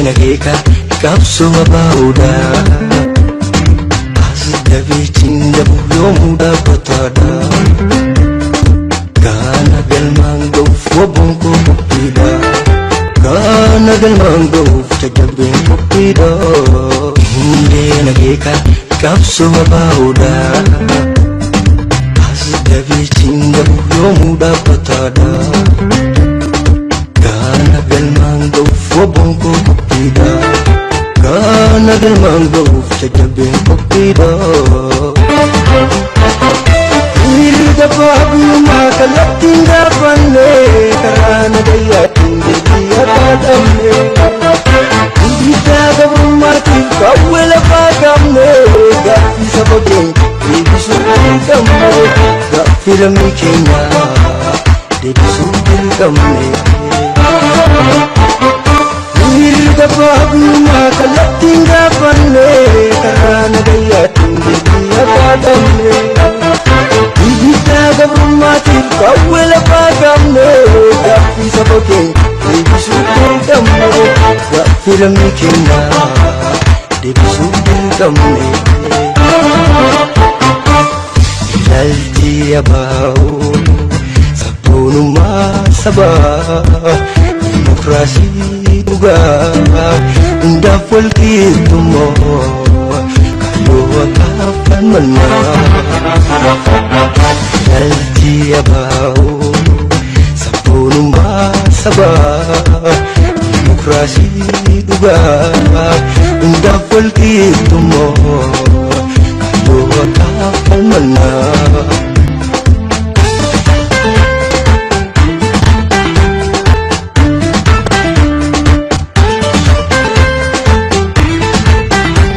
Hundeen akeeka qabsoo abaa'uudha. As dabeechiin dabu yoomuu dhaabbataadha. Kana galmaan ga'uuf wabboon koo qophiidha. Kana galmaan ga'uuf jajjabeen qophiidha. Hundeen akeeka qabsoo abaa'uudha. As dabeechiin dabu yoomuu dhaabbataadha. Kana galmaan ga'uuf wabboon koo qophiidha. Kana galmaan ga'uuf jajjabeen qophiidha. Mirga baabiyummaa kallattiin gaafanne, karaa nagayyaatiin deebii akka dhabne. Guddaa gabrummaatiif qawwee lafaa qabne, gaaffii saba keenya deebisuu dirqamne, gaaffii lammii keenya deebisuu dirqamne. Mirga baabiyummaa kallattiin gaafanne, karaa nagayyaatiin deebii akka dhabne. Guddaa gabrummaatiif qawwee lafaa qabne, gaaffii saba keenya deebisuu dirqamne, gaaffii lammii keenya deebisuu dirqamne. Ilaalchi abaa'oo sabboonummaa sabaa, dimokiraasii dhugaa, hundaaf walqixxummaa, kaayyoo haqaaf falmannaa. Ilaalchi abaa'oo sabboonummaa sabaa, dimokiraasii dhugaa, hundaaf walqixxummaa, kaayyoo haqaaf falmannaa.